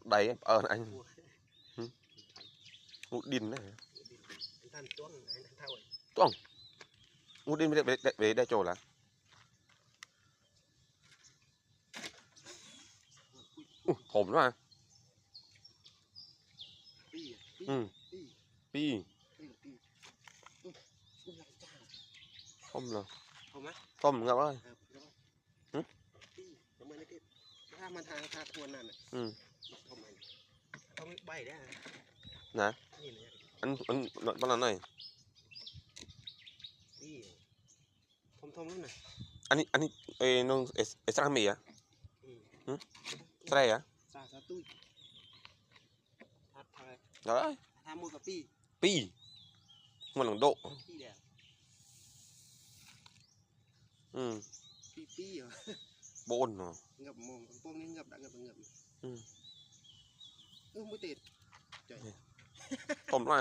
ໄດ້ ເອີ ອັນ ຫຶ ຫຸດດິນນະ ອັນທ່ານຈ້ວງ ອັນທ່ານເຖົ້າ ຈ້ວງ ຫຸດດິນໄປ ໄປ ໄປ ໄດ້ໂຈລະ ອຸ້ຍ ຖົມນະ ປີ ປີ ອືມ ປີ ປີ ປີ ປີ ອຸ້ຍ ອຸ້ຍ ຫຼາຍຈ້າ ຖົມເນາະ ຖົມໄໝ ຖົມ ງັບເອົາ ເອີ ຖົມ ຫຶ ປີ ປະມານນີ້ ຖ້າມັນທາງ ທາງຄວນນັ້ນນະ ອືມ ຖົມໄໝ ຕ້ອງໃບເດ້ ນະ ນີ້ນະ ອັນ ອັນ ປານນັ້ນໜ້ອຍ ປີ ຖົມໆ ນັ້ນນະ ອັນນີ້ ອັນນີ້ ເອີ ນ້ອງ ເອສ ເອສຣາເມຍ ອືມ ຫຶ ສະໄລອະ ສາ ສາຕຸຍ ທັກທາຍ ເອີຍ ທາໝູກະປີ ປີ ຫົວຫຼັງໂດະ ປີແດງ ອືມ ປີ ປີ ບໍ່ອົນເນາະ ເງືອບມອງ ພວກນີ້ເງືອບດະ ເງືອບ ເງືອບ ອືມ ເອີ ບໍ່ຕິດ ຈ່ອຍ ຕົ້ມລະ